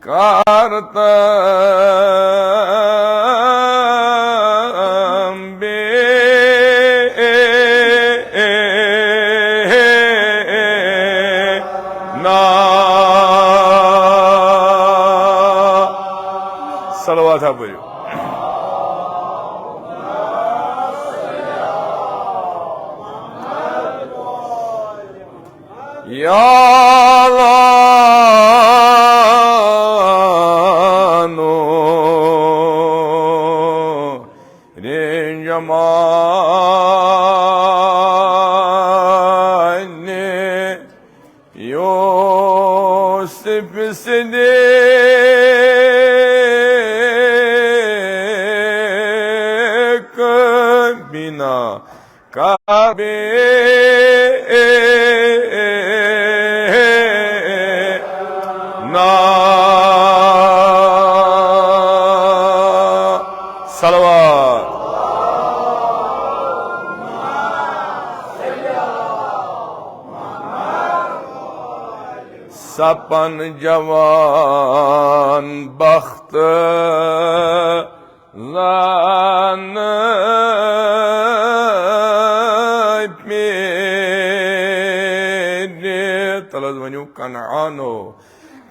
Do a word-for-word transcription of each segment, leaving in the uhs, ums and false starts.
کرتم بے نا۔ صلوات ہا پٔرِو۔ یا اللہ نورِ جمالِ یوسف صدیق بنا کبھی نا۔ صلوات۔ سپن جوان بخت زن پیر۔ تلہٕ حظ ؤنِو کنعانو۔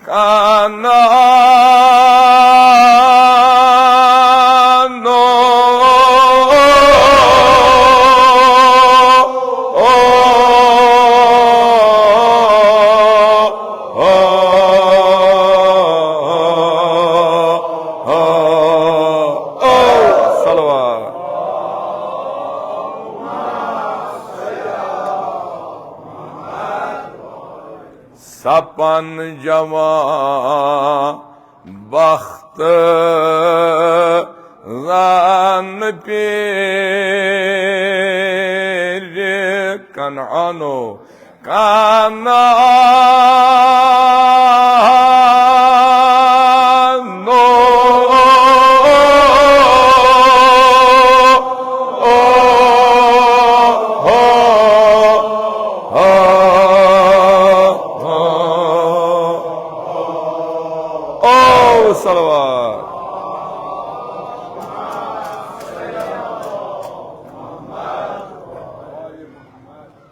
کنعانو۔ صلوات۔ سپن جوان بخت زن پیر کنعانو۔ او صلوات۔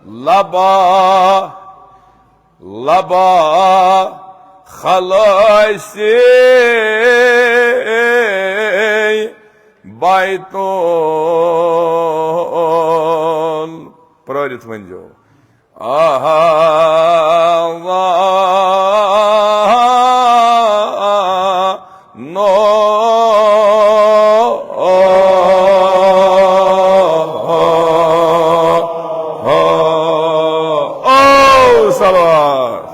لبا، لبا خلٲصی بیتول۔ پرٲرِتھ ؤنۍزیو۔ آہا، نو۔ او صلوات۔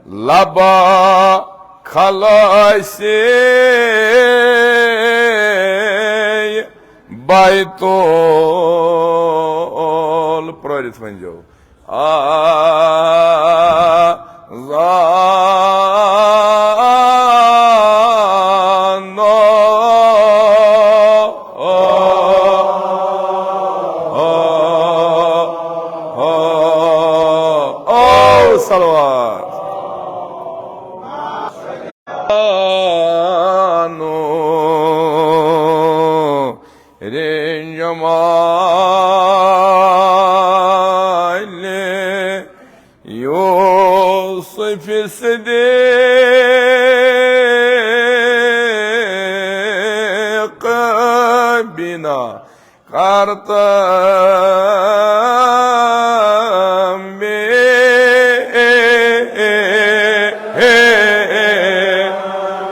لبا خلٲصی بیتول۔ پرٲرِتھ ؤنۍزیو۔ آ، زانو۔ او صلوات۔ نورِ جمالِ یوسف صدیق بنا کرتم بے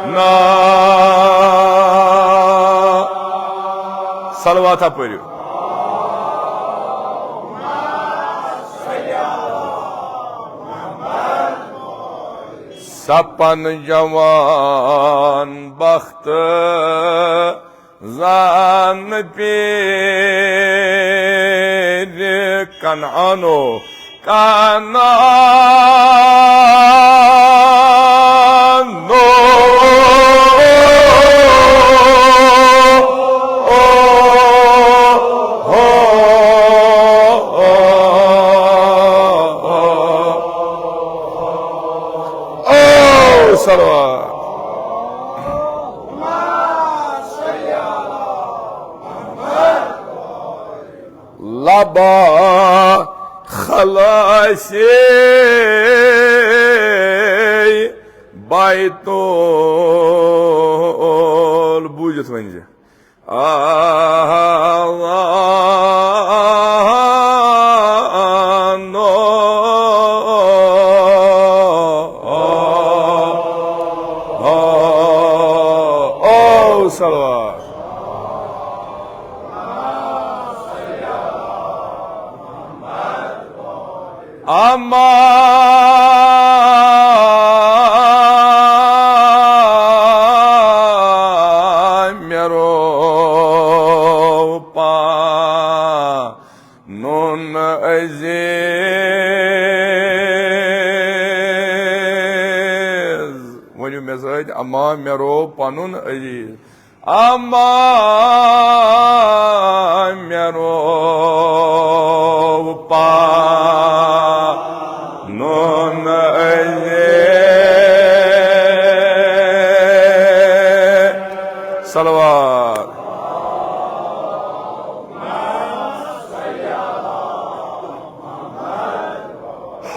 نا۔ صلوات ہا پٔرِو۔ سپن جوان بخت زن پیر کنعانو، کنعانو۔ صلوات۔ لبا خلاصی بیتول، بوٗزِتھ ؤنۍ زِ۔ آ، آ، آ، نو۔ او صلوات۔ اما مےٚ روو پنُن عزیز۔ ؤنِو مےٚ سۭتۍ، اما مےٚ روو پنُن عزیز۔ اما مےٚ روو پنُن عزیز۔ صلوات۔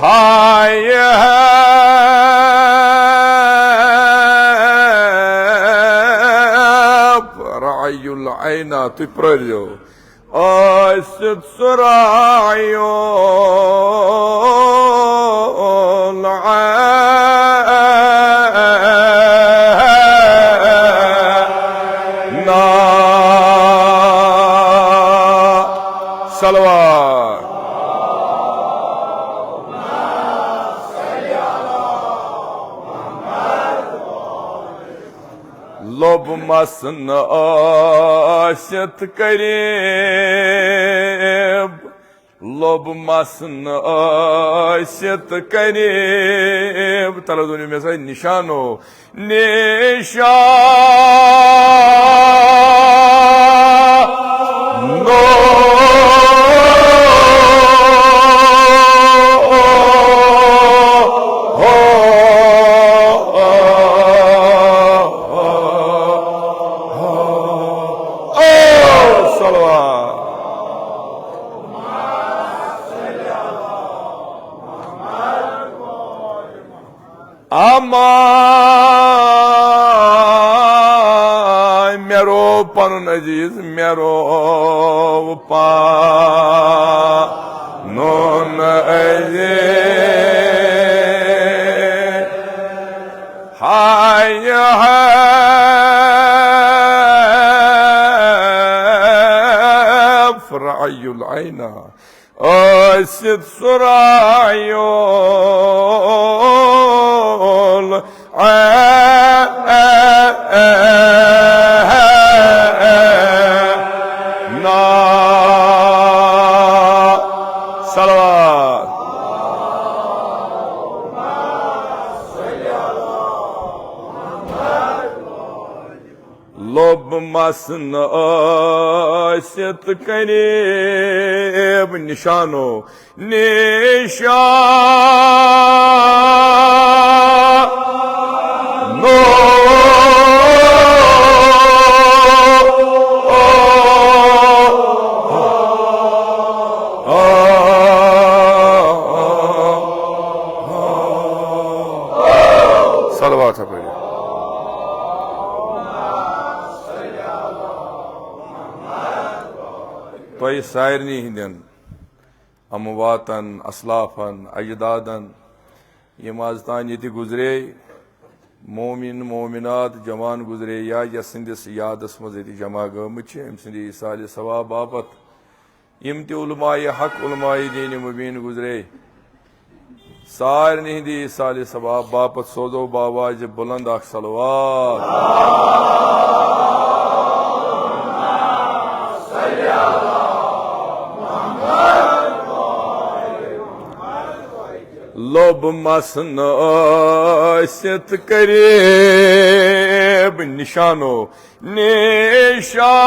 ہاے رعی العینا، تُہۍ پرٛٲرۍزیو۔ ٲسِتھ سُہ رعی العینا۔ صلوات۔ لوٚب مَس نہٕ ٲسِتھ قریب، لوٚب مَس نہٕ ٲسِتھ قریب۔ تَلہٕ حظ ؤنِو مےٚ سۭتۍ، نِشانو نِشانو۔ صلوات۔ اما مےٚ روو پنُن عزیز، مےٚ روو پنُن عزیز۔ ہاے ہاے رعی العینا۔ ٲسِتھ سُہ رعی العینا۔ صلوات۔ لوٚب مَس نہٕ ٲسِتھ قریب، نِشانو نِشانو۔ صلوات ہا پٔرِو۔ تۄہہِ سارنٕے ہٕنٛدٮ۪ن امواتن، اسلافن، اجدادن، یِم از تام ییٚتہِ گُزرے، مومن، مومنات، جوان گُزرے یا یَس سٕنٛدِس یادس منٛز ییٚتہِ جمع گٲمٕتۍ چھِ، أمۍ سٕنٛدِ ایصالِ ثواب باپتھ، یِم تہِ علماء حق، علماء دین مبین گُزرے، سارنٕے ہٕنٛدِ ایصالِ ثواب باپتھ سوزو بآوازِ بلند اکھ صلوات۔ لوٚب مَس نہٕ ٲسِتھ قریب، نِشانو نِشانو۔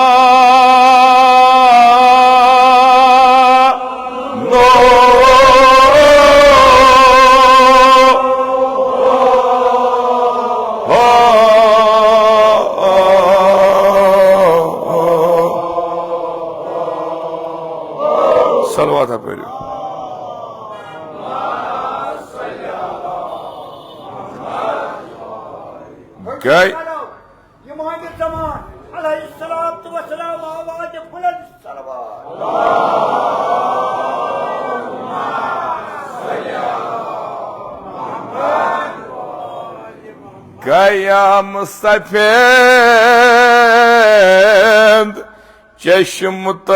صلوات پٔرِو۔ گٔے۔ یِم آمٕتۍ زمان علیہ الصلوۃ والسلام آواز بلند صلوات۔ قیام سفید چشم تہٕ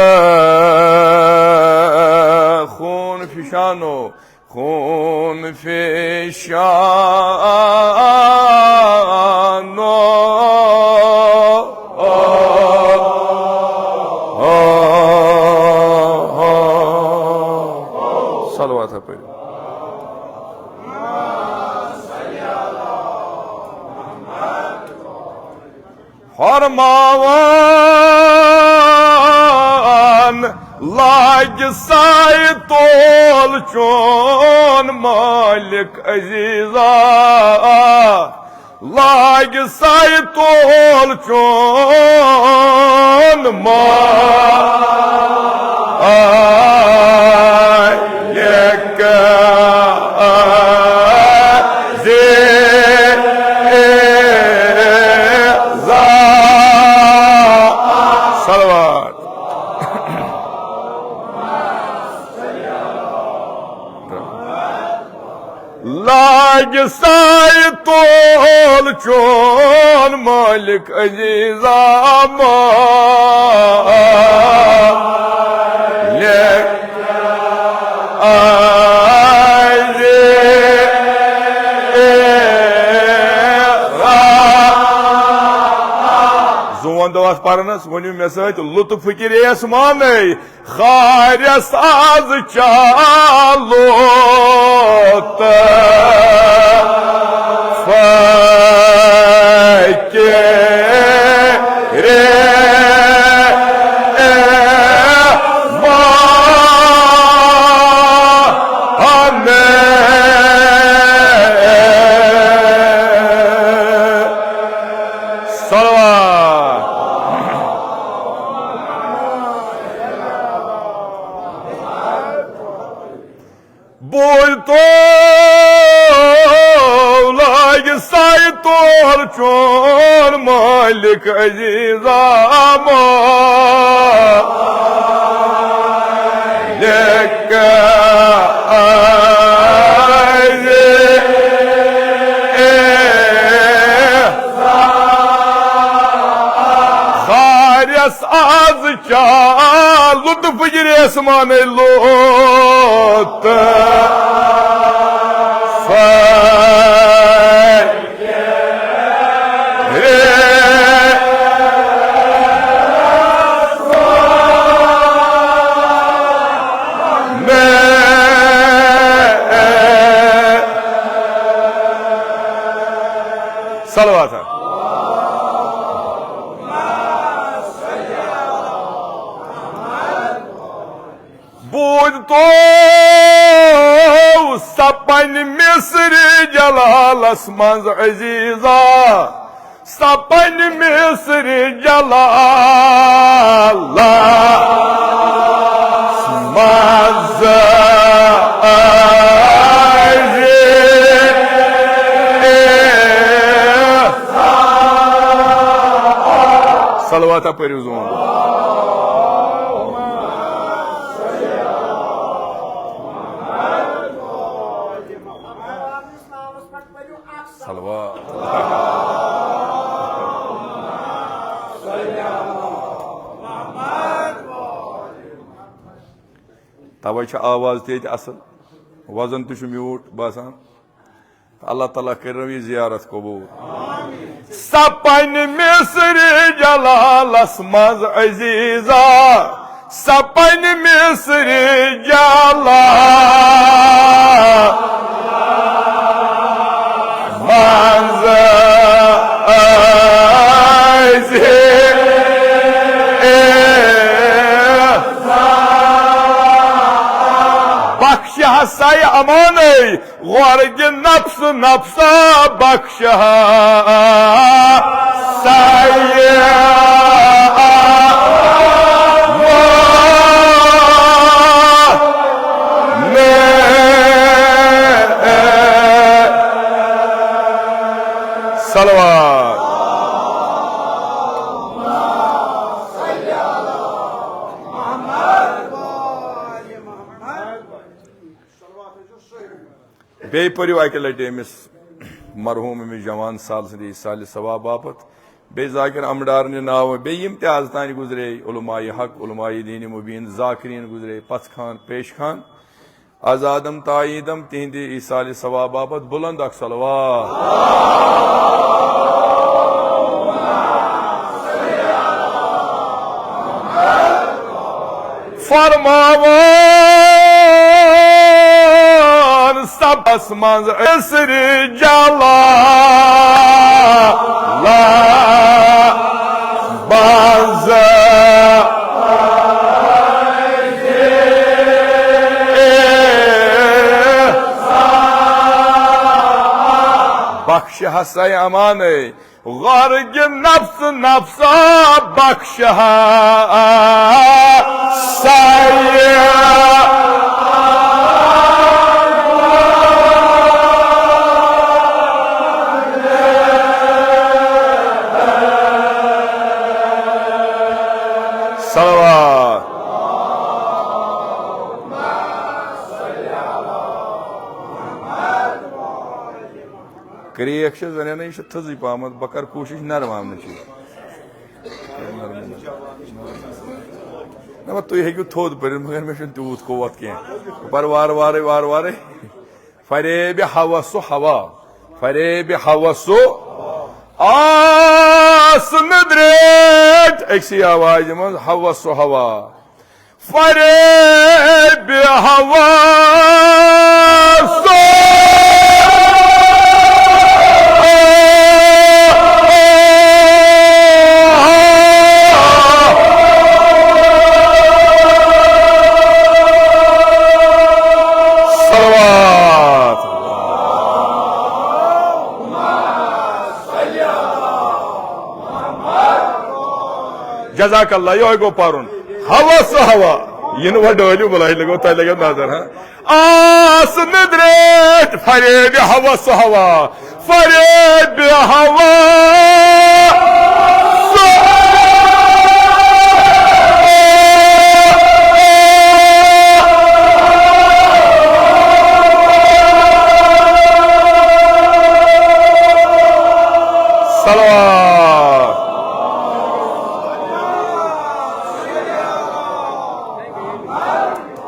خون فشانو، خون فشانو۔ صلوات پٔرِو۔ فرماوان لاگہِ سایہِ تول چون مالک عزیزا، لاگہِ سایہِ تول چون مالک عزیزا۔ صلوات۔ لاگہِ سایہِ تول چون مالک عزیزا، مالک عزیزا۔ زون دو اتھ پرنس، ؤنِو مےٚ سۭتۍ، لطف فکر اے آسمانے۔ خارس از چالو تہٕ فقیرِ ماہنہ۔ صلوات۔ بوٗزتو لاگہِ سایہِ تول چون مالک عزیزا، مالک عزیزا۔ خارس از چالو تہٕ فکرِ آسمانے لوت۔ صلوات۔ بوٗزتو سپنہِ مصر جلالس منٛز عزیزا، سپنہِ مصر جلالس منٛز عزیزا۔ صلوات پٔرِو زون۔ صلوات۔ توے چھِ آواز تہِ ییٚتہِ اصل، وزن تہِ چھُ میوٗٹھ باسان۔ اللہ تعالیٰ کٔرِنو یہِ زیارت قبوٗل۔ سپنہِ مصر جلالس منٛز عزیزا، سپنہِ مصر جلال منٛز عزیزا۔ بخش ہسا امانے غۄرگہِ نفس نفسا بخش ہا سایہ۔ بیٚیہِ پٔرِو اَکہِ لَٹہِ أمِس مرحوٗم أمِس جوان سال سٕنٛدِ سالِ ثواب باپتھ، بیٚیہِ ذاکر امڈارنہِ ناوٕ، بیٚیہِ یِم تہِ از تانۍ گُزرے، علماء حق، علماء دین مبین، ذاکرین گُزرے، پژھ خان، پیش خان، آزادم تاییدم، تِہنٛدِ ایصالِ ثواب باپتھ بُلند اکھ صلوات۔ فرماوان سبس منٛز عصر جلا بنز۔ بخش ہسا امانے غرق نفس نفسا بخشہ سایہ۔ صلوات۔ کریک چھِ زنانن، یہِ چھِ تھٔزٕے پہمتھ، بہٕ کرٕ کوٗشِش نرم آمنٕچ۔ نہ، وۄنۍ تُہۍ ہیٚکِو تھوٚد پٔرِتھ، مگر مےٚ چھُنہٕ تیوٗت قوت کینٛہہ۔ بہٕ پرٕ وارٕ وارَے، وارٕ وارَے۔ فریب ہوس و ہوا، فریب ہوس و آس نہٕ درٛیٹ أکسٕے آوازِ منٛز، ہوس و ہوا۔ فریب ہوس و صلوات۔ جزاک اللہ، یہوے گوٚو پرُن۔ ہوس و ہوا۔ یہِ نہٕ وۄنۍ ڈٲلِو، بلاے لگو، تۄہہِ لگیو نظر، ہاں۔ آس نہٕ درٛیٹھ، فریب ہوس و ہوا۔ فریب ہوا۔ صلوات۔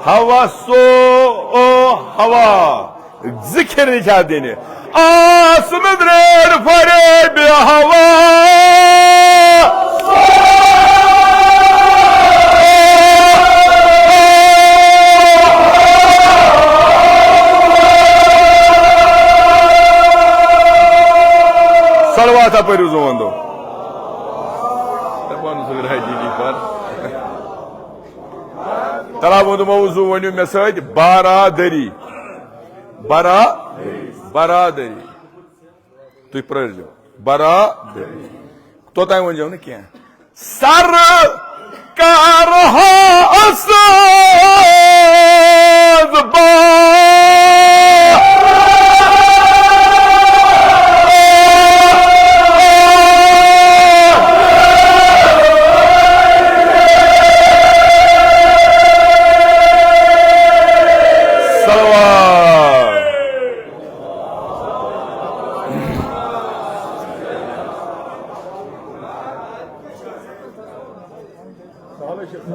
ہوا سو او ہوا۔ ذکر نشاد دینہِ۔ آس مدریر فریب ہوا۔ صلوات پٔرِو زون دو۔ دپان اوسُکھ راجی جی پر۔ تلا ووٚن تِمو، زُو ؤنِو مےٚ سۭتۍ، برادری۔ برا-، برادری۔ تُہۍ پرٛٲرۍزیو۔ برادری۔ توٚتام ؤنۍزیو نہٕ کینٛہہ۔ سر کرہا اسد با۔ صلوات۔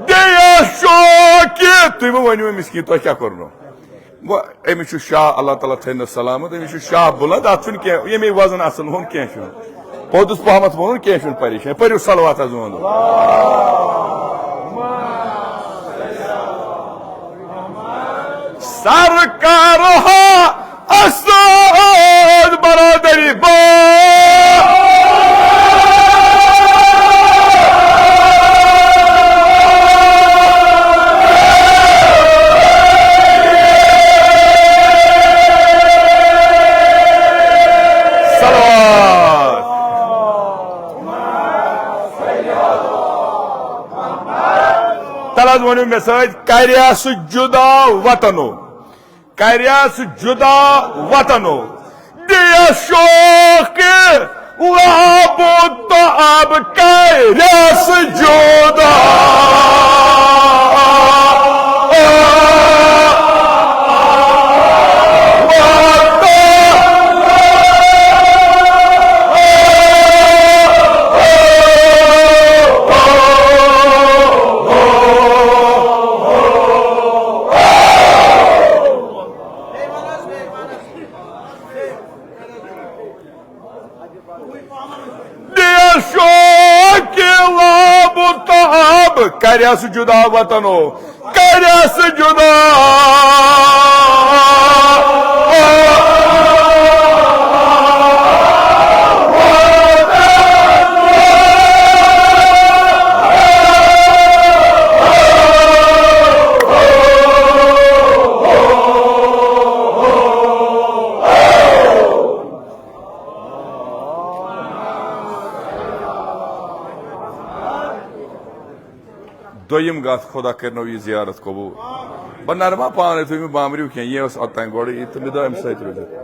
دیا شوقی، تُہۍ مہٕ ؤنِو أمِس کینٛہہ، تۄہہِ کیٛاہ کوٚرنو؟ گوٚو، أمِس چھُ شاہ، اللہ تعالیٰ تھٲینَس سلامت، أمِس چھُ شاہ بُلنٛد، اَتھ چھُنہٕ کینٛہہ، ییٚمے وزن اَصٕل ہُن کینٛہہ چھُنہٕ۔ پوٚتُس پہمتھ ووٚنُن کینٛہہ چھُنہٕ پریشٲنی، پٔرِو صلوات حظ ووٚن۔ سرکار ہا اسد برادری با۔ صلوات۔ تَلہٕ حظ ؤنِو مےٚ سۭتۍ، کَریس جُدا وطنو۔ کَریس جُدا وطنو، دِیَس شوقِ لَب و طَب، کَریس جُدا۔ کرٮ۪س جدا وطنو، کرٮ۪س جدا۔ دوٚیِم گژھ، خۄدا کٔرنو یہِ زیارت قبوٗل۔ بہٕ نرما پانے تُہۍ مےٚ بامبریو کینٛہہ، یہِ اوس اوٚتام گۄڈٕ یہِ تہٕ مےٚ دوٚپ أمِس سۭتۍ روٗزِتھ۔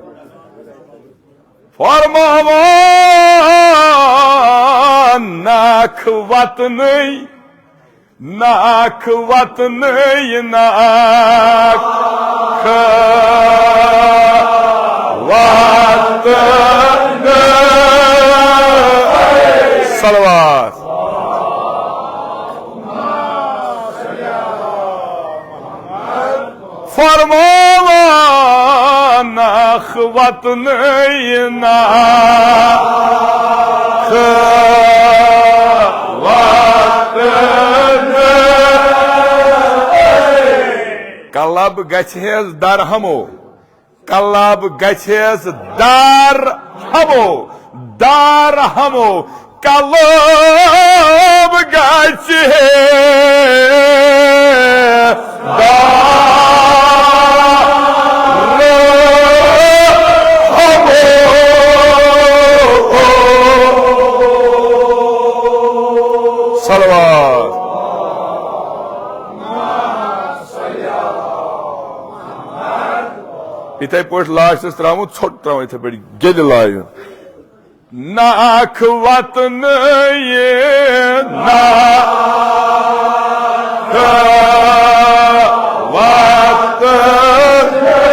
فرماوان ناکھ وطنٕے، ناکھ وطنٕے، ناکھ وطنٕے۔ صلوات۔ فرماوان ناکھ وطنٕے، ناکھ وطنٕے۔ کلب گژھِ ہیس درہمو، کلب گژھٮ۪س دار ہمو، دار ہمو، کلب گژھٮ۪س دار ہمو۔ صلوات۔ یِتھے پٲٹھۍ لاسٹس ترٛاوُن، ژھوٚٹ ترٛاوُن، یِتھے پٲٹھۍ گیٚلہِ لایُن۔ ناکھ وطنٕے، ناکھ وطنٕے۔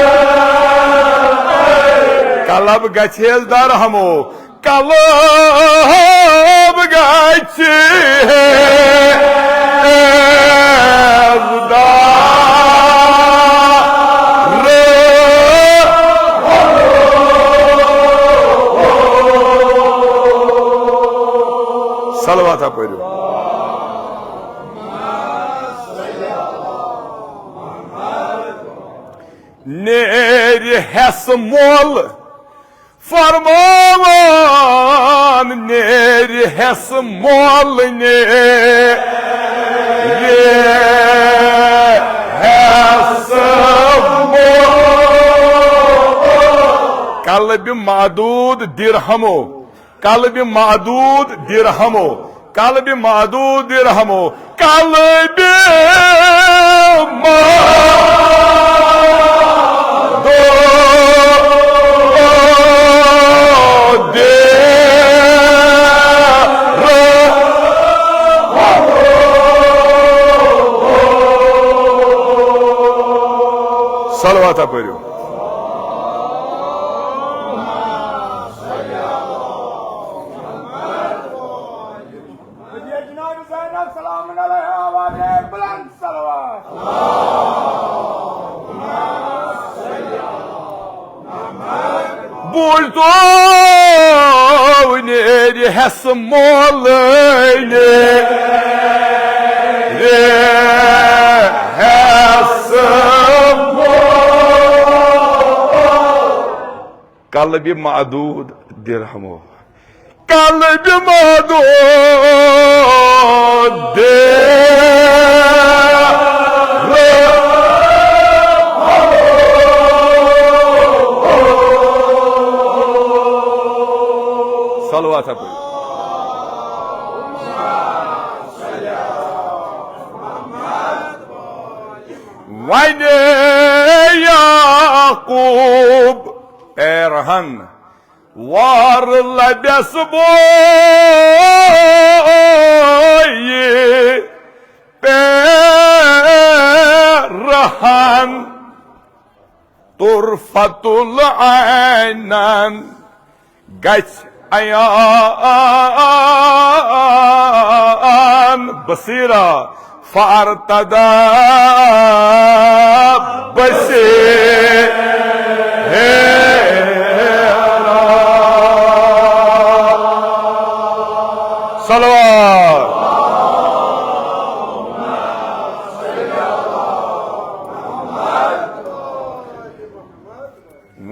کلب گژھِ ہیس درہمو، کلب گژھِ ہیس دار۔ صلوات پٔرِو۔ نیرِ ہیس مول فرمان، نیرِ ہیس مول، نیرِ ہیس مول۔ قلب معدود درہمو، قلب معدود درہمو، قلب معدود درہمو، قلب معدود درہمو۔ صلوات پٔرِو۔ جناب زینب سلام علیہا، واجہ بلند صلوات۔ بوٗزتو نیرِ ہیس مولٕے، نیرِ ہیس مول۔ قلب معدود درہمو۔ قلب معدود درہمو۔ صلوات پٔرِو۔ ونے یعقوب پیرہن وار لبس بوئی پیرہن طرفت العینن گژھِ عیان بصیرا فارتدا بصیرا۔ صلوات۔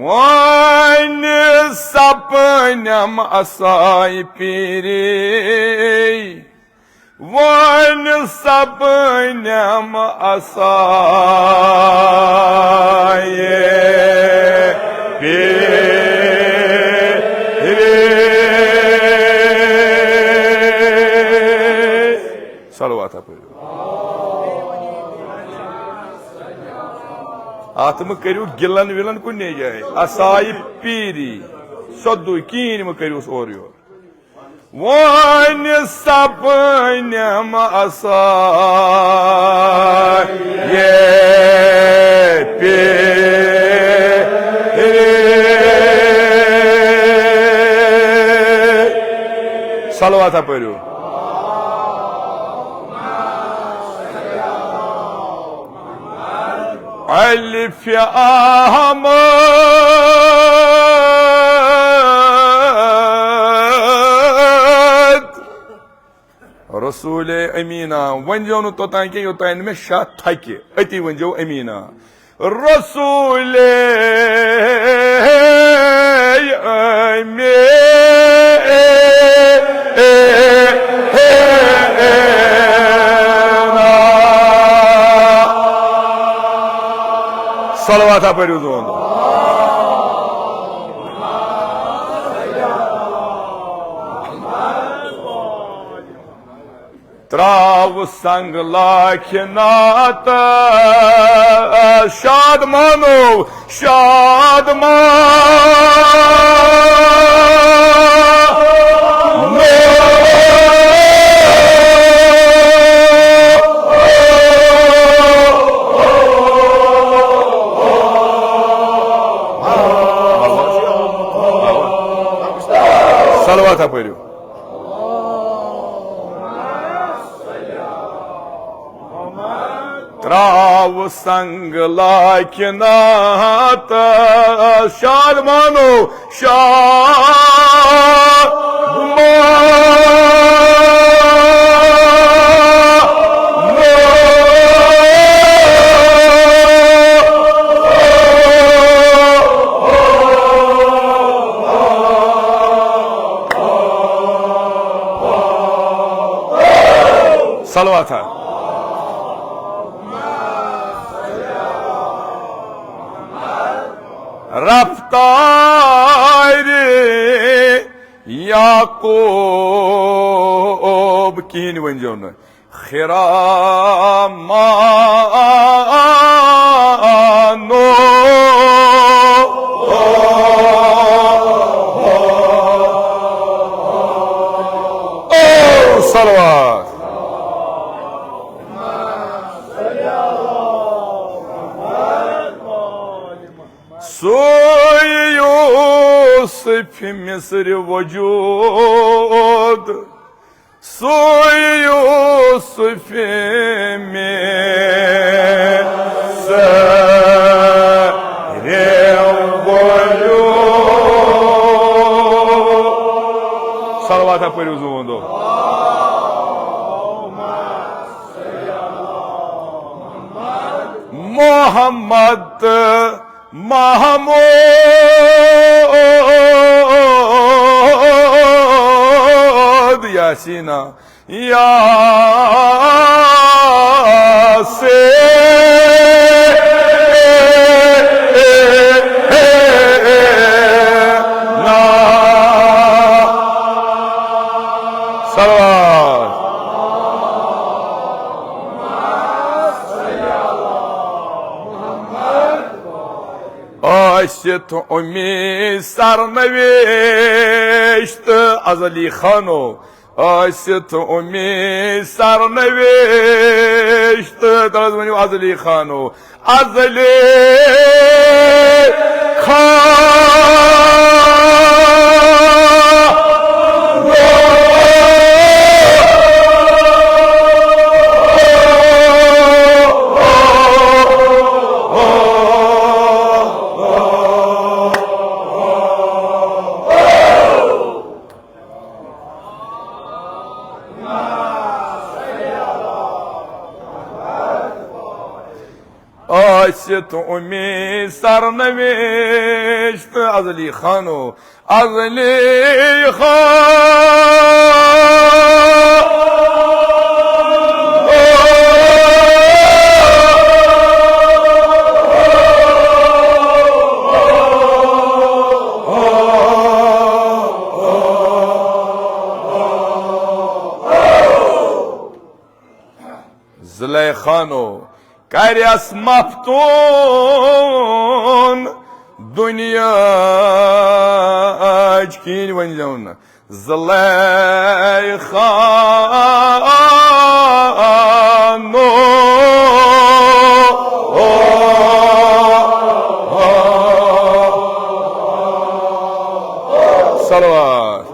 وۄنۍ سپنم اسایہِ پیٖری، وۄنۍ سپنم اسایہِ پیٖری۔ صلوات پٔرِو۔ اتھ مہٕ کٔرِو گِلن وِلن کُنہِ جایہِ۔ اسایہِ پیٖری، سیوٚدُے، کِہیٖنۍ مہٕ کٔرِوس اورٕ یورٕ۔ وۄنۍ سپنم اسایہِ پیٖری۔ صلوات پٔرِو۔ الف احمد۔ رسول امینا، ؤنۍ زیو نہٕ توٚتام کینٛہہ، یوٚتام نہٕ مےٚ شاہ تھکہِ، أتی ؤنۍ زیو امینا۔ رسول امینا۔ صلوات پٔرِو زون۔ تراو سنگ لاکھ نعت، شاد مانو، شاد مانو۔ صلوات پٔرِو۔ تراو سنگ لاکھ نعت، شاد مانو، شاد مانو۔ صلوات۔ رفتار یعقوب، کِہیٖنۍ ؤنۍزیو نہٕ۔ خرامانو۔ او صلوات۔ سُے یوسف مصر وجود، سُے یوسف مصر وجود۔ صلوات پٔرِو زوٗن دۄہ۔ محمد تہٕ محمود یاسینا، یاسینا۔ صلوات۔ ٲسِتھ اُمی سرنوشت ازلی خانو، ٲسِتھ اُمی سرنوشت، تَلہٕ حظ ؤنِو ازلی خانو، ازلی خان۔ آسہِ تو امی سرنوشت ازلی خانو، ازلی خان۔ زلیخانو کریس مفتون دنیاچ کِہیٖنۍ ؤنۍ زیو نہٕ۔ زلیخانو صلوات۔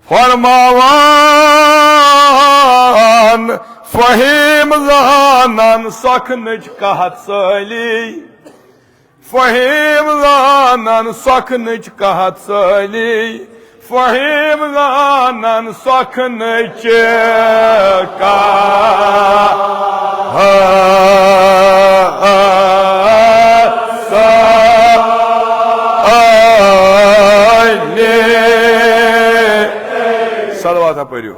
فرماوان فہیم زانن سۄکھنٕچ کتھ سٲلی، فہیم زانن سۄکھنٕچ کتھ سٲلی، فہیم زانن سۄکھنٕچ کتھ سٲلی۔ صلوات پٔرِو۔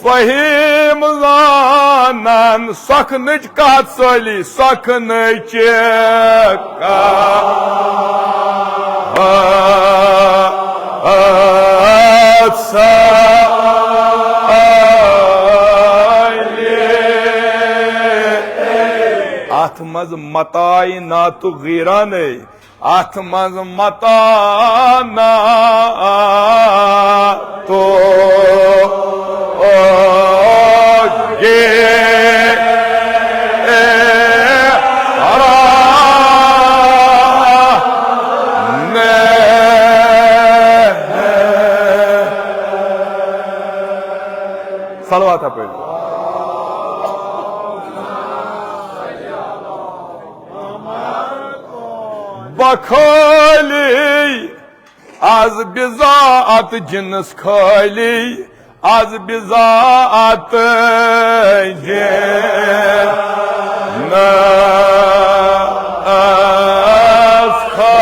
فہیم زانن سۄکھنٕچ کتھ سٲلی، سۄکھنٕچ کتھ سٲلی۔ اتھ منٛز متاعی ناتُک غیرانٕے۔ اتھ منٛز متاع ناتُک غیرانٕے۔ صلوات پٔرِو۔ بخٲلی از بضاعت جنس خٲلی، از بضاعت جنس خٲلی۔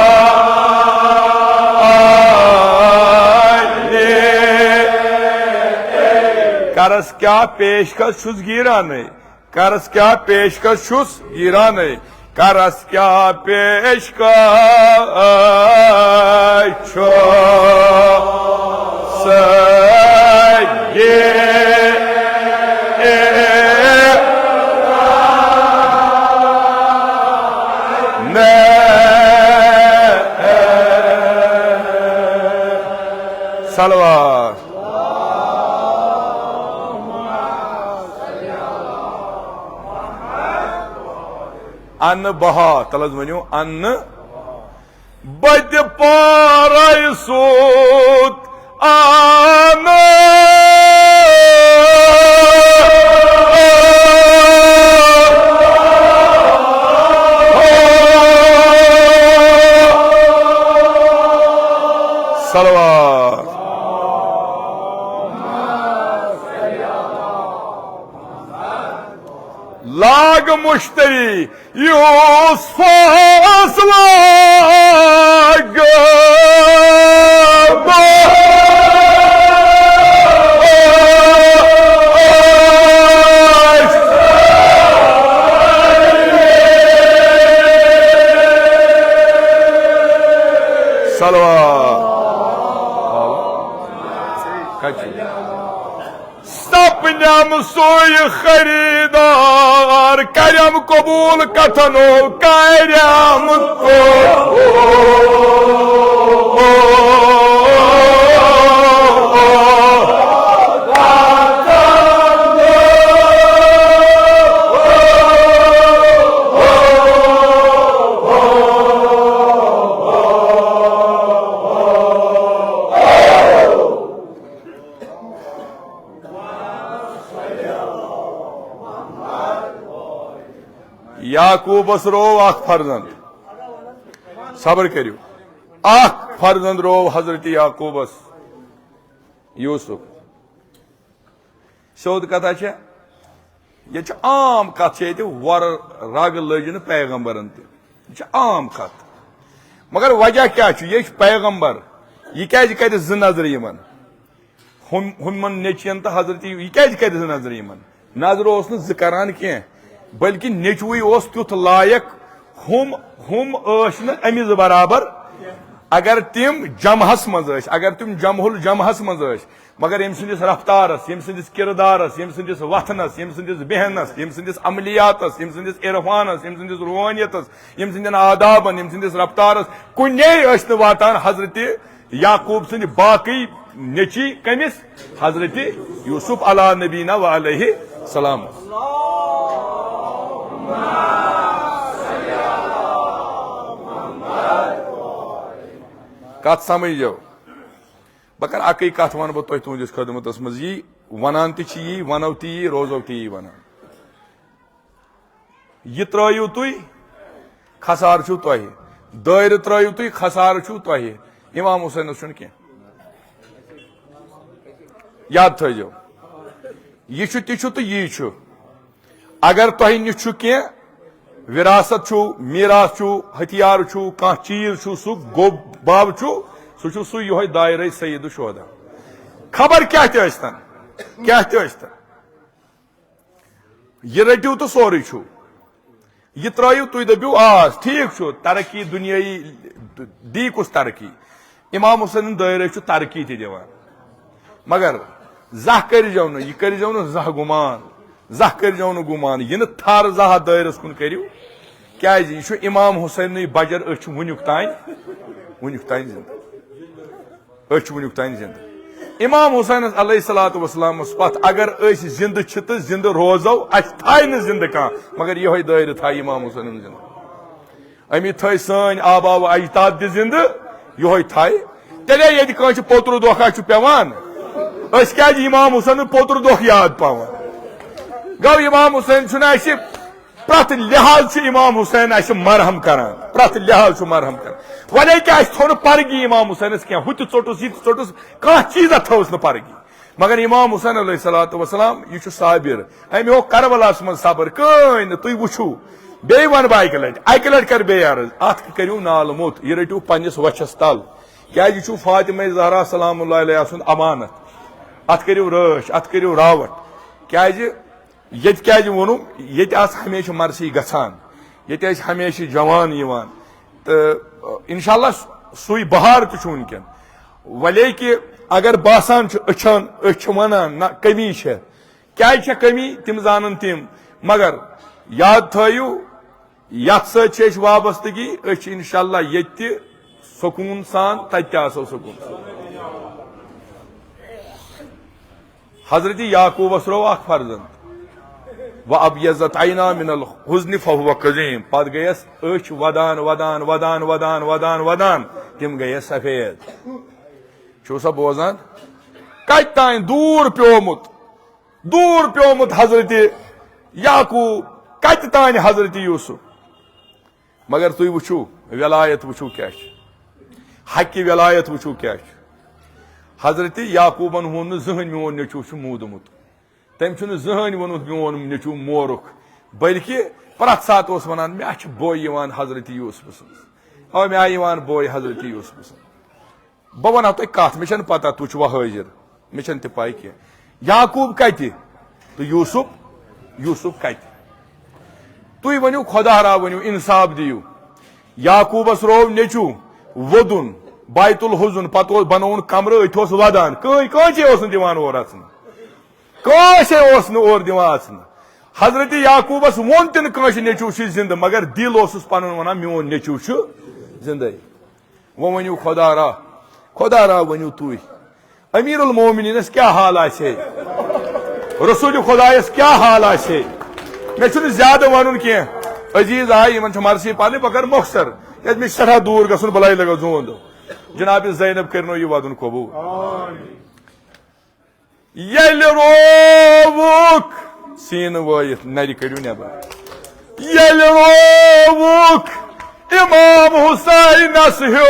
کرس کیٛاہ پیشکش چھُس گیٖرانٕے۔ کرس کیٛاہ پیشکش چھُس گیٖرانٕے، کرس کیٛاہ پیشکش چھُس گیٖرانٕے۔ صلوات۔ انہٕ بہا، تَلہٕ حظ ؤنِو، انہٕ بہٕ تہِ پارے سوٗت انہٕ۔ صلوات۔ لاگ مشتری یوسفس لاگ۔ صلوات۔ کتہِ چھُ؟ سپنم سُے خریدار، کرم قبول کتھنو کرم قبول۔ یعقوبس روو اکھ فرزند۔ صبر کٔرِو۔ اکھ فرزند روو حضرت یعقوبس، یوسف۔ سیوٚد کتھا چھےٚ، ییٚتہِ چھِ عام کتھ چھےٚ ییٚتہِ، وۄرٕ رگ لٔج نہٕ پیغمبرن تہِ، یہِ چھِ عام کتھ۔ مگر وجہ کیٛاہ چھُ؟ یہِ چھُ پیغمبر، یہِ کیٛازِ کرِ زٕ نظرِ یِمن؟ ہُم، ہُمن نیٚچوٮ۪ن تہٕ حضرت یہِ کیٛازِ کرِ زٕ نظرِ یِمن؟ نظر اوس نہٕ زٕ کران کینٛہہ، بلکہِ نیٚچوٕے اوس تیُتھ لایق، ہُم، ہُم ٲسۍ نہٕ أمِس برابر۔ اگر تِم جمہس منٛز ٲسۍ، اگر تِم جمہ الجمہس منٛز ٲسۍ، مگر ییٚمہِ سٕنٛدِس رفتارس، ییٚمہِ سٕنٛدِس کردارس، ییٚمہِ سٕنٛدِس وتھنس، ییٚمہِ سٕنٛدِس بیہنس، ییٚمہِ سٕنٛدِس عملیاتس، ییٚمہِ سٕنٛدِس عرفانس، ییٚمہِ سٕنٛدِس روحانیتس، ییٚمہِ سٕنٛدٮ۪ن آدابن، ییٚمہِ سٕنٛدِس رفتارس، کُنے ٲسۍ نہٕ واتان حضرت یعقوب سٕنٛدۍ باقٕے نیٚچی کٔمِس؟ حضرت یوسف علی نبینا و علیہ السلام۔ کتھ سمجھو؟ بہٕ کرٕ اکٕے کتھ ونہٕ بہٕ تۄہہِ تُہنٛدِس خدمتس منٛز، یی ونان تہِ چھِ یی، ونو تہِ یی، روزو تہِ یی ونان۔ یہِ ترٲیِو تُہۍ، خسارٕ چھُو تۄہہِ۔ دٲیرٕ ترٲیِو تُہۍ، خسارٕ چھُو تۄہہِ۔ امام حسینس چھُنہٕ کینٛہہ۔ یاد تھٲیزیو، یہِ چھُ تہِ چھُ تہٕ یی چھُ۔ اگر تۄہہِ نِش چھُ کینٛہہ، وراثت چھُو، میراث چھُو، ہتھیار چھُو، کانٛہہ چیٖز چھُو، سُہ گوٚب بب چھُو، سُہ چھُو سُے یِہوٚے دایرَے سید الشہدا۔ خبر کیٛاہ تہِ ٲسۍتن، کیٛاہ تہِ ٲسۍتن۔ یہِ رٔٹِو تہٕ سورُے چھُو۔ یہِ ترٲیِو تُہۍ، دٔپِو، آ، ٹھیٖک چھُ، ترقی دُنیٲیی دی کُس ترقی؟ امام حسینٕنۍ دٲیرٕ چھُ ترقی تہِ دِوان۔ مگر زانٛہہ کٔرۍزیو نہٕ، یہِ کٔرۍزیو نہٕ زانٛہہ گُمان، زانٛہہ کٔرۍزیو نہٕ گُمان، یہِ نہٕ تھر زانٛہہ دٲیرَس کُن کٔرِو، کیٛازِ یہِ چھُ امام حسینٕے بجر، أسۍ چھِ وٕنیُک تام، وٕنیُک تام زِندٕ۔ أسۍ چھِ وٕنیُک تام زِندٕ۔ امام حسینس علیہ الصلوۃ والسلامس پتھ اگر أسۍ زِندٕ چھِ تہٕ زِندٕ روزو، اَسہِ تھایہِ نہٕ زِندٕ کانٛہہ، مگر یِہوٚے دٲیرٕ تھایہِ امام حسینن زِندٕ۔ أمی تھٲے سٲنۍ آبا و اجداد تہِ زِندٕ، یِہوٚے تھایہِ۔ تیٚلے ییٚتہِ کٲنٛسہِ پوترٕ دۄکھا چھُ پٮ۪وان، أسۍ کیٛازِ امام حسینُن پوترٕ دۄکھ یاد پاوان؟ گوٚو امام حسین چھُنہٕ اَسہِ پرٛٮ۪تھ لحاظ چھُ امام حسین اَسہِ مرہم کران، پرٛٮ۪تھ لحاظ چھُ مرہم کران۔ وۄنۍ کیٛاہ، اَسہِ تھوٚو نہٕ پرگی امام حسینس کینٛہہ، ہُہ تہِ ژوٚٹُس، یہِ تہِ ژوٚٹُس، کانٛہہ چیٖزا تھٲوٕس نہٕ پرگی۔ مگر امام حسین علیہ الصلوۃ والسلام، یہِ چھُ صابر، أمۍ ہوو کربلاہس منٛز صبر۔ کٕہٕنۍ نہٕ، تُہۍ وٕچھِو، بیٚیہِ وَنہٕ بہٕ اَکہِ لٹہِ، اَکہِ لٹہِ کَرٕ بیٚیہِ عرض، اَتھ کٔرِو نالہٕ موٚت، یہِ رٔٹِو پننِس وَچھَس تَل، کیٛازِ یہِ چھُو فاطمہ زہرا سلام اللہ علیہا سُنٛد امانت۔ اَتھ کٔرِو رٲچھ، اَتھ کٔرِو راوَٹھ، کیٛازِ ییٚتہِ کیٛازِ ووٚنُم؟ ییٚتہِ آسہٕ ہمیشہِ مرثی گژھان، ییٚتہِ ٲسۍ ہمیشہِ جوان یِوان، تہٕ انشاءاللہ سُے بہار تہِ چھُ وٕنکٮ۪ن۔ وَلے کہِ اگر باسان چھُ أچھن، أسۍ چھِ وَنان نہ کٔمی چھےٚ، کیٛازِ چھےٚ کٔمی تِم زانن تِم، مگر یاد تھٲیِو، یتھ سۭتۍ چھِ أسۍ وابستگی، أسۍ چھِ انشاءاللہ ییٚتہِ تہِ سکوٗن سان، تتہِ تہِ آسو سکوٗن سان۔ حضرت یعقوبس روو اکھ فرزند، وَأَبْيَضَّتْ عَيْنَاهُ مِنَ الْحُزْنِ فَهُوَ كَظِيمٌ۔ پتہٕ گٔیس أچھ ودان، ودان، ودان، ودان، ودان، ودان، تِم گٔیس سفید۔ چھُو سا بوزان؟ کتہِ تام دوٗر پیومُت، دوٗر پیومُت حضرت یعقوب، کتہِ تام حضرت یوسف۔ مگر تُہۍ وٕچھِو، ولایت وٕچھِو کیٛاہ چھِ، حقِ ولایت وٕچھِو کیٛاہ چھِ۔ حضرت یعقوبن ووٚن نہٕ زٕہٕنۍ میون نیٚچوٗ چھُ موٗدمُت، تٔمۍ چھُنہٕ زٕہٕنۍ ووٚنمُت میون نیٚچوٗ مورُکھ، بلکہِ پرٛٮ۪تھ ساتہٕ اوس ونان، مےٚ چھِ بوے یِوان حضرت یوسفہٕ سٕنٛز، او مےٚ آیہِ یِوان بوے حضرت یوسفہٕ سٕنٛز۔ بہٕ وَنہٕ تۄہہِ کَتھ، مےٚ چھَنہٕ پَتہ تُہۍ چھِوا حٲضِر، مےٚ چھَنہٕ تہِ پَے کینٛہہ۔ یعقوب کَتہِ تہٕ یوسف، یوسف کَتہِ؟ تُہۍ ؤنِو، خۄدا را ؤنِو، اِنصاف دِیِو۔ یعقوبَس روو نیٚچوٗ وودُن، بیت الحزن، پَتہٕ اوس بَنووُن کَمرٕ، أتھۍ اوس وَدان۔ کٕہٕنۍ، کٲنٛسے اوس نہٕ دِوان اورٕ اَژنہٕ، کٲنٛسے اوس نہٕ اورٕ دِوان اَژنہٕ۔ حضرت یعقوبَس ووٚن تہِ نہٕ کٲنٛسہِ، نیٚچوٗ چھُے زِندٕ، مگر دِل اوسُس پَنُن وَنان، میون نیٚچوٗ چھُ زِندَے۔ وۄنۍ ؤنِو خۄدا را، خۄدا را ؤنِو تُہۍ، امیر المومنینس کیٛاہ حال آسہِ ہے، رسول خۄدایس کیٛاہ حال آسہِ ہے۔ مےٚ چھُنہٕ زیادٕ وَنُن کینٛہہ، عزیز آے، یِمن چھِ مرثی پرنہِ، بہٕ کرٕ مۄخصر، کیٛازِ مےٚ چھُ سٮ۪ٹھاہ دوٗر گژھُن، بلایہِ لگٲو زوٗن دۄہ۔ جناب زینب کٔرنو یہِ وَدُن قبوٗل۔ ییٚلہِ رووُکھ، سیٖنہٕ وٲیِتھ نَرِ کٔڑِو نٮ۪بر۔ ییٚلہِ رووُکھ، امام حسینس ہیو۔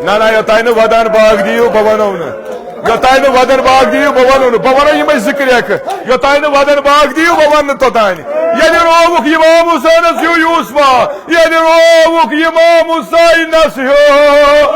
نہ، نہ، یوٚتانۍ نہٕ ودان باغ دِیِو، بہٕ وَنو نہٕ۔ یوٚتانۍ نہٕ ودان باغ دِیِو، بہٕ وَنو نہٕ۔ بہٕ وَنو یِمَے زٕ کرٛٮ۪کہٕ۔ یوٚتانۍ نہٕ ودان باغ دِیِو، بہٕ وَنہٕ نہٕ توٚتانۍ۔ ییٚلہِ رووُکھ امام حسینس ہیوٗ یوسفا، ییٚلہِ رووُکھ امام حسینس ہیوٗ۔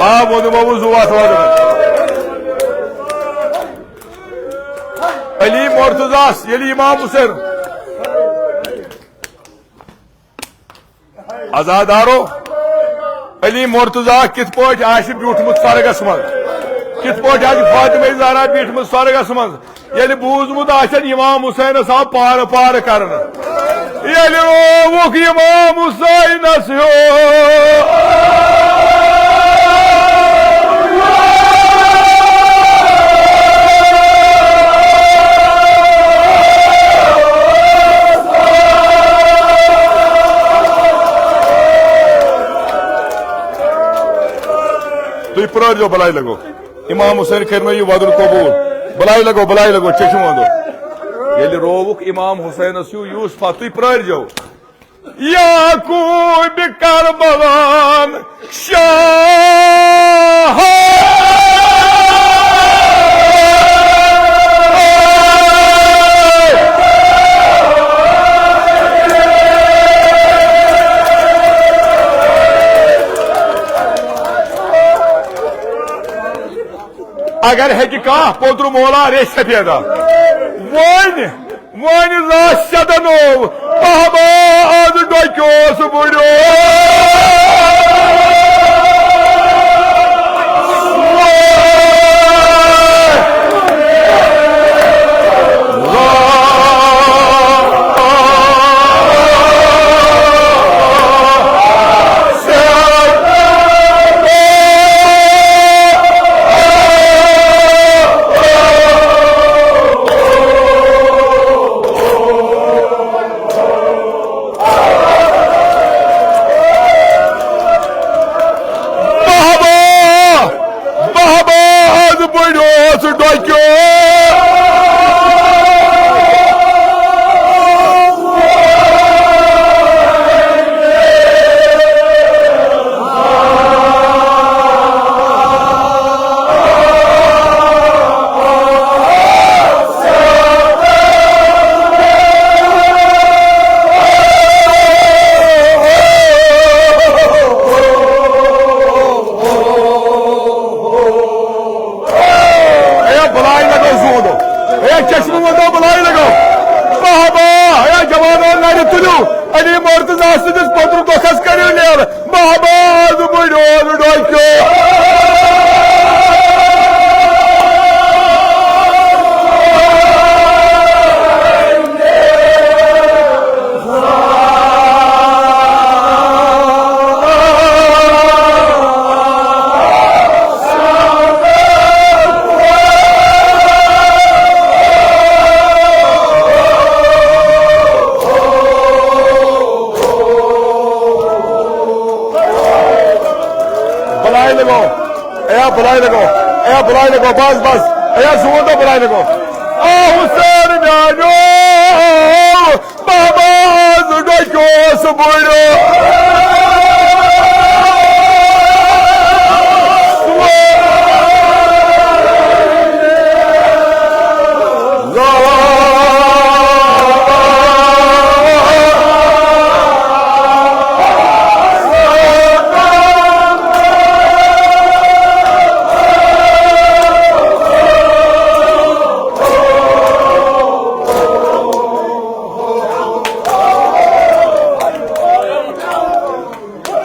آ، ووٚنُم، ووٚنُم، زُو اَتھ وَدُن۔ علی مرتضیٰ یس، ییٚلہِ امام حسین، عزادارو، علی مرتضیٰ کِتھ پٲٹھۍ آسہِ بیوٗٹھمُت سۄرگس منٛز، کِتھ پٲٹھۍ آسہِ فاطمہ زہرا بیٖٹھمٕژ سۄرگس منٛز، ییٚلہِ بوٗزمُت آسن امام حسینس آو پارٕ پارٕ کرنہٕ، ییٚلہِ رووُکھ امام حسینس ہیوٚو۔ تُہۍ پرٛٲرۍزیو، بلاے لگو۔ امام حسین کرنو یہِ وعدُن قبول۔ بلاے لگو، بلاے لگو، چشم وندو۔ ییٚلہِ رووُکھ امام حسینس ہیوٗ یوسفا، تُہۍ پرٛٲرۍزیو۔ یعقوب کربلان شاہ۔ اگر ہیٚکہِ کانٛہہ پوٚتُر مولا ریٚش سفیدا وۄنۍ، وۄنۍ رس شدنو، بہبا از ڈۄکیوس بُڈیو۔ بہبا، بہبا، از بُڈیوس ڈۄکیو۔ اے بلاے لگو زوندو، اے چشمہٕ وندو بلاے لگو۔ بہبا، اے جوانو نرِ تُلِو، علی مرتضیٰ سٕنٛدِس پوٚتُر دۄکھس کٔرِو نیر۔ بہبا، از بُڈیوس ڈۄکیو۔ بلاے لگو، اے بلاے لگو، اے بلاے لگو، بس، بس، اے زوندو بلاے لگو۔ آ حسین میانیو، بہبا، از ڈۄکیوس بُڈیو۔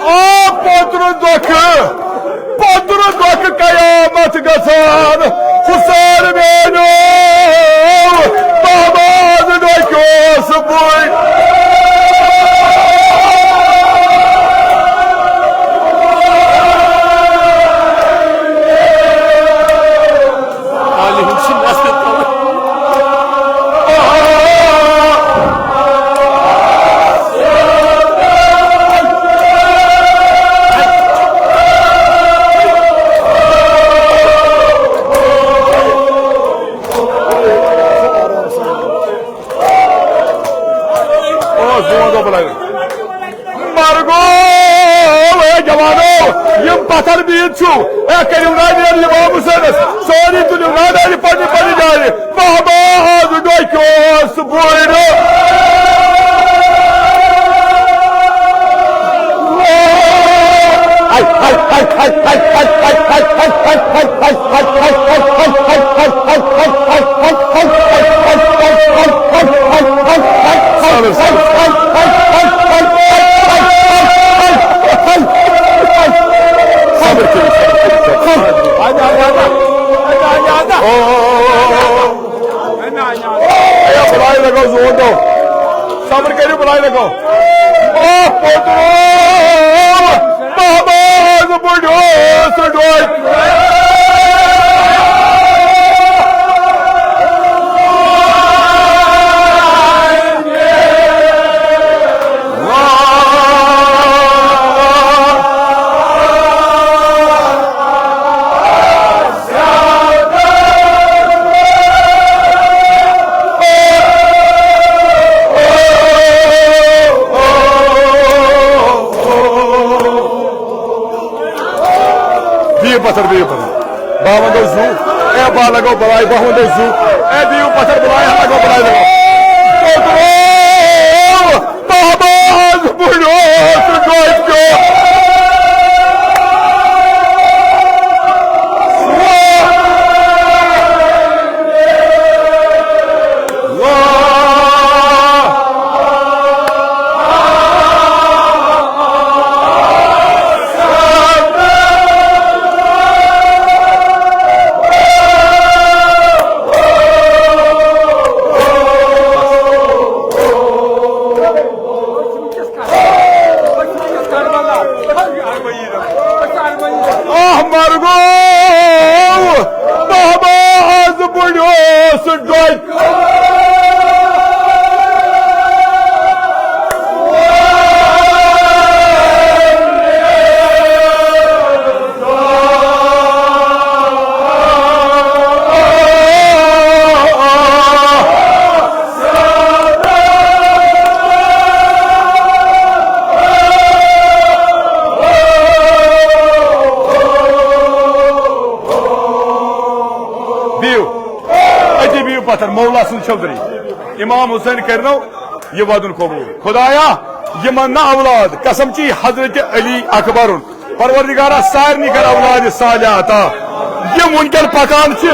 آ پوٚتُر دۄکھٕ، پوٚتُر دۄکھٕ قیامت گژھان۔ حسین میانیو، بہبا، از ڈۄکیوس بُڈیو۔ جوانو، یِم پتھر بِہِتھ چھِو، اے، کٔرِو نا نیر امام حسینس، سٲری تُلِو نا نیر پننہِ پننہِ جایہِ۔ بابا، از ڈوکیوس بُڈٕ۔ صبر کٔرِو، صبر کٔرِو، صبر کٔرِو۔ اے، بلایہِ لگو زور دو۔ صبر کٔرِو، بلایہِ لگو۔ آہ، پوٚتُر۔ بابا، از بُڈٕ اوس ڈوکیو۔ بِہِو پتھر، بِہِو پتھر۔ بہٕ ہا ونہٕ زُو، اے بہٕ ہا لگو بلاے، بہٕ ہا ونہٕ زُو۔ اے دِیِو پتھر بلاے، ہا لگو بلاے لگو۔ ٹوٹرو، بابا، از بُڈٕ اوس ڈوکیو۔ آہ مرگو، بابا، از بُڈٕ اوس ڈوکیو۔ بِہِو، أتی بِہِو پتھر، مولا سُنٛد چھٔکرٕے۔ امام حسین کرنو یہِ وعدُن قبول۔ خدایا، یِمن نہ اولاد، قسم چی حضرت علی اکبرُن۔ پروردگارا، سارنٕے کر اولاد صالح عطا۔ یِم وٕنکٮ۪ن پکان چھِ،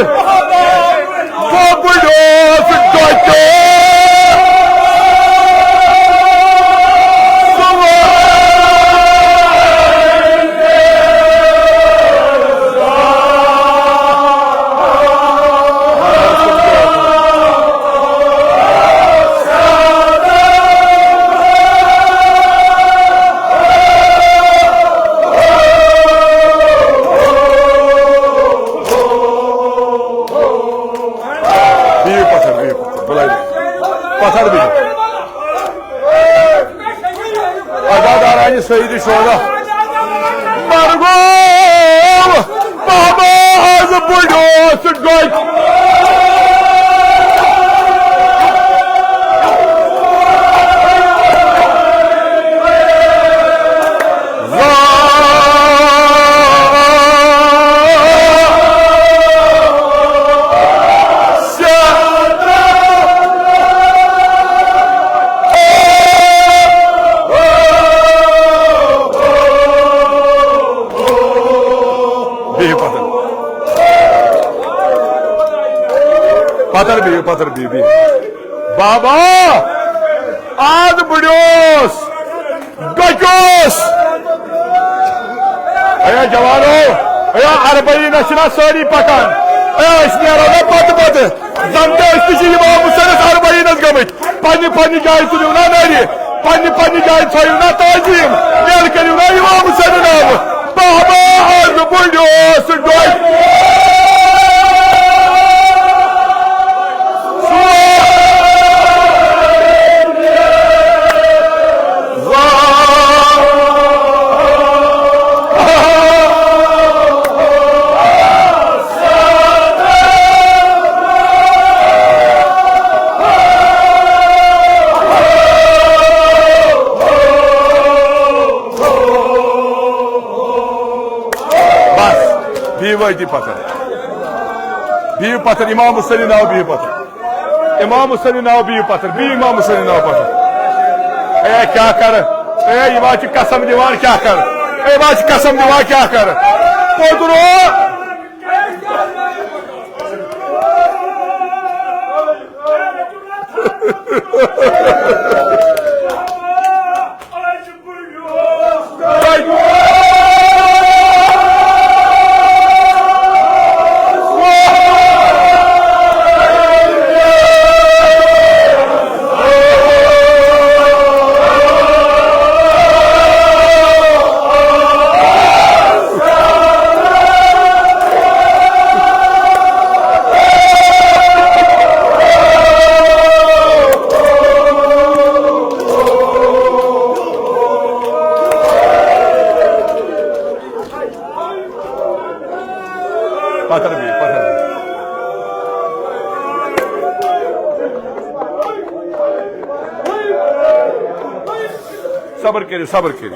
بُڈٕ اوس ڈوکیو۔ بِہِو پتھر، بِہِو پتھر، بُلٲیِو۔ پتھر بِہِو۔ عزادارانہِ سید شودا۔ مرگو، بابا، از بُڈٕ اوس ڈوکیو۔ بِہِو پتھر۔ پتھر بِہِو، پتھر بِہِو، بِہِو۔ بابا، آز بُڈٕ اوس۔ ڈوکیوس۔ اے جوانو، اے اربعینس چھِنہ سٲری پکان۔ اے أسۍ نیرو نہ پتہٕ پتہٕ۔ زن تہِ أسۍ تہِ چھِ امام حسینس اربعینس گٔمٕتۍ۔ پننہِ پننہِ جایہِ تُلِو نہ نٲری۔ پننہِ پننہِ جایہِ تھٲیِو نہ تعظیٖم۔ ییٚلہِ کٔرِو نہ امام حسینُن ناو۔ بابا، از بُڈٕ اوس ڈوکیو۔ وٲتی پتھر۔ بِہِو پتھر، امام حسینہِ ناو بِہِو پتھر۔ امام حسینہِ ناو بِہِو پتھر، بِہِو امام حسینہِ ناو پتھر۔ اے کیٛاہ کرٕ؟ اے یِم حظ چھِ قسم دِوان، کیٛاہ کرٕ؟ اے یِم حظ چھِ قسم دِوان، کیٛاہ کرٕ؟ پوٚدرو۔ پتھر بِہِو، پتھر بِہِو۔ صبر کٔرِو، صبر کٔرِو۔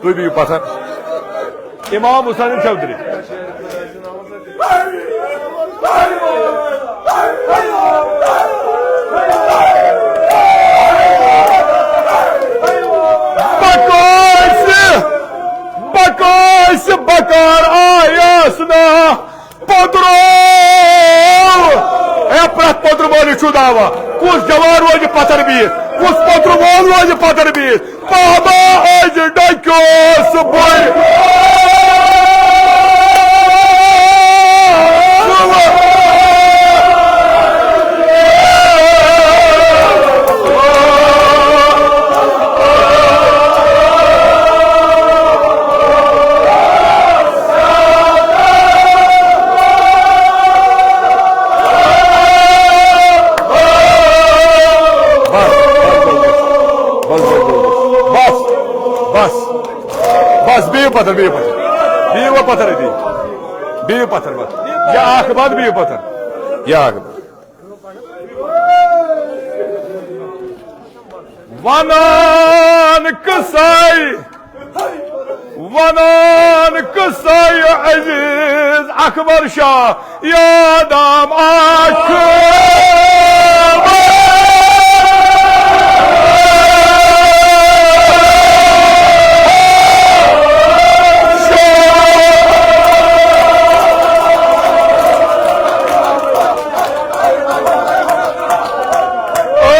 تُہۍ بِہِو پتھر۔ امام حسین چودھری۔ بکٲسۍ، بکٲسۍ، بکار آیس نا پوٚدرو۔ اے پرٛٮ۪تھ پوٚدرٕ وٲلِس چھُ دعویٰ۔ کُس جوان روزِ پتھر بِہِتھ؟ کُس پوٚدرٕ وول روزِ پتھر بِہِتھ؟ بابا أزۍ ڈٔکیو صُبحٲے۔ بس، بس، بس، بس، بس، بس، بس، بس، بس، بِہِو پتھر، بِہِو پتھر، بِہِو وۄنۍ پتھر أتی، بِہِو پتھر بس، یا اکھ بند، بِہِو پتھر، یا اکھ بند۔ ونان قصے، ونان قصے عزیز اکبر شاہ، یاد آم آخر۔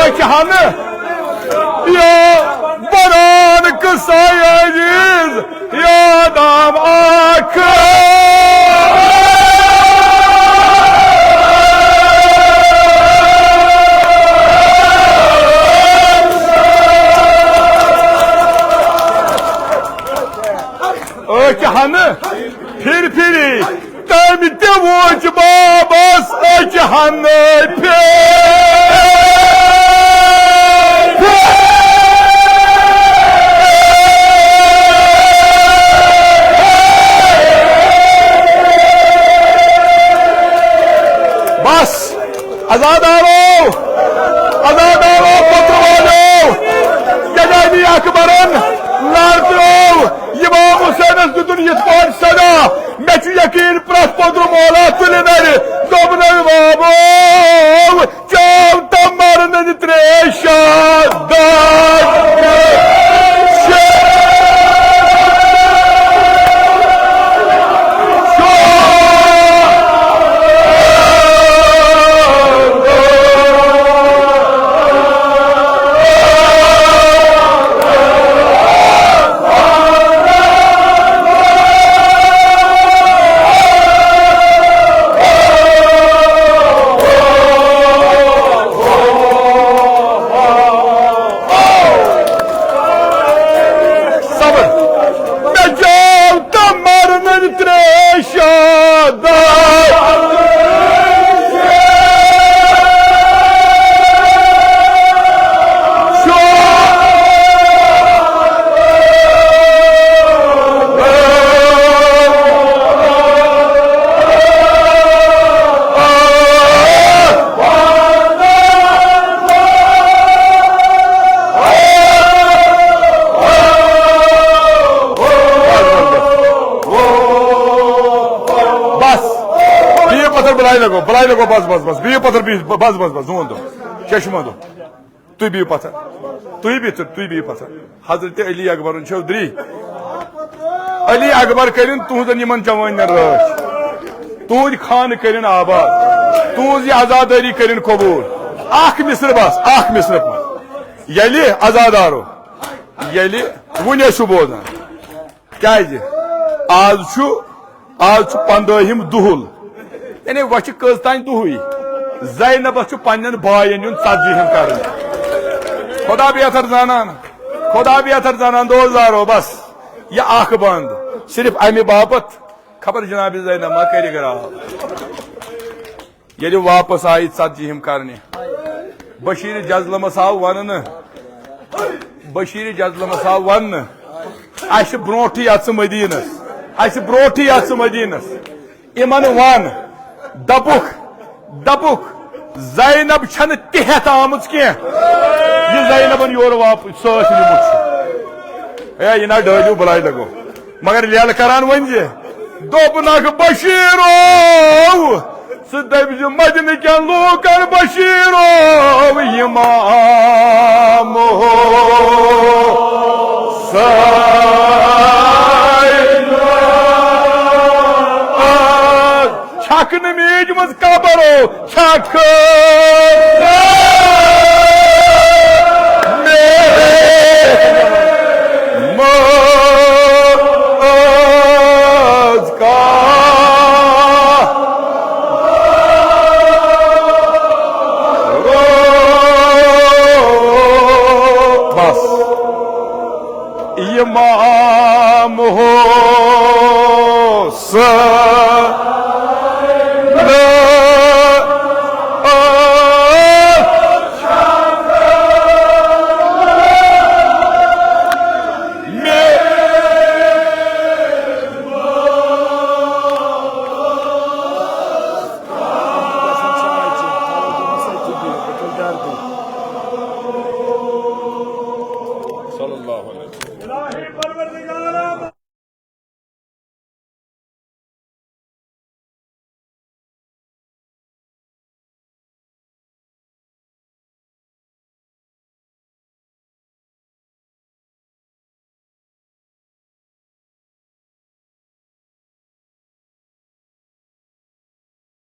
أچھ ہنہٕ یا بران قصے عزیز یاد آم آخر۔ أچھ ہنہٕ پھِرِ پھِرِ تٔمۍ تہِ وُچھ بابس أچھ ہنہٕ پھِرِ۔ بس، عزادارو، عزادارو، پتہٕ والو، جنابِ اکبرن لڑترو، امام حسینس دیُتُن یِتھ پٲٹھۍ صدا، مےٚ چھُ یقین پرٛٮ۪تھ پوٚدرٕ مولا تُلہِ نرِ، دوٚپنَے بابو، چاو تہ مرنن تریشہ دگ۔ بلایہِ لگو، بلایہِ لگو، بس، بس، بس، بِہِو پتھر، بِہِو، بس، بس، بس، زوٗن دۄہ، چشمہ دۄہ۔ تُہۍ بِہِو پتھر، تُہۍ بِہِو تہٕ، تُہۍ بِہِو پتھر۔ حضرت علی اکبرُن چھُو درٛی۔ علی اکبر کٔرِن تُہنٛزن یِمن جوانٮ۪ن رٲچھ، تُہنٛدۍ خانہٕ کٔرِن آباد، تُہنٛز یہِ عزادٲری کٔرِن قبوٗل۔ اکھ مصرٕ بس، اکھ مصرٕ۔ ییٚلہِ عزادارو، ییٚلہِ وُنہِ ٲسِو بوزان، کیازِ؟ آز چھُ، آز چھُ پندٲہِم دُہُل۔ یعنی وۄنۍ چھِ کٔژ تام دُہٕے۔ زینبس چھُ پننٮ۪ن باین یُن ژتجی ہِم کرٕنۍ۔ خدا بیتر زانان، خدا بیتر زانان، دوستارو، بس یہِ اکھ بند۔ صرف امہِ باپتھ خبر جناب زینب ما کرِ گراو۔ ییٚلہِ واپس آیہِ ژتجی ہِم کرنہِ، بشیر جزلمس آو وننہٕ، بشیر جزلمس آو وننہٕ، اسہِ برونٹھٕے اژٕ مدینس، اسہِ برونٹھٕے اژٕ مدینس۔ یِمن ون، دپُکھ، دپُکھ، زینب چھنہٕ تہِ ہٮ۪تھ آمٕژ کینٛہہ، یہِ زینبن یورٕ واپس سۭتۍ نیومُت چھُ۔ ہے، یہِ نا ڈٲلِو بلاے لگو۔ مگر لیلہٕ کران ؤنۍ زِ، دوٚپنکھ بشیرو، ژٕ دٔپۍ زِ مدینہٕ کٮ۪ن لوٗکن بشیرو، امام حسین۔ چھکھ نہٕ میٖج منٛز قبر، چھکھ میرے ماز کا بس۔ امام حسین۔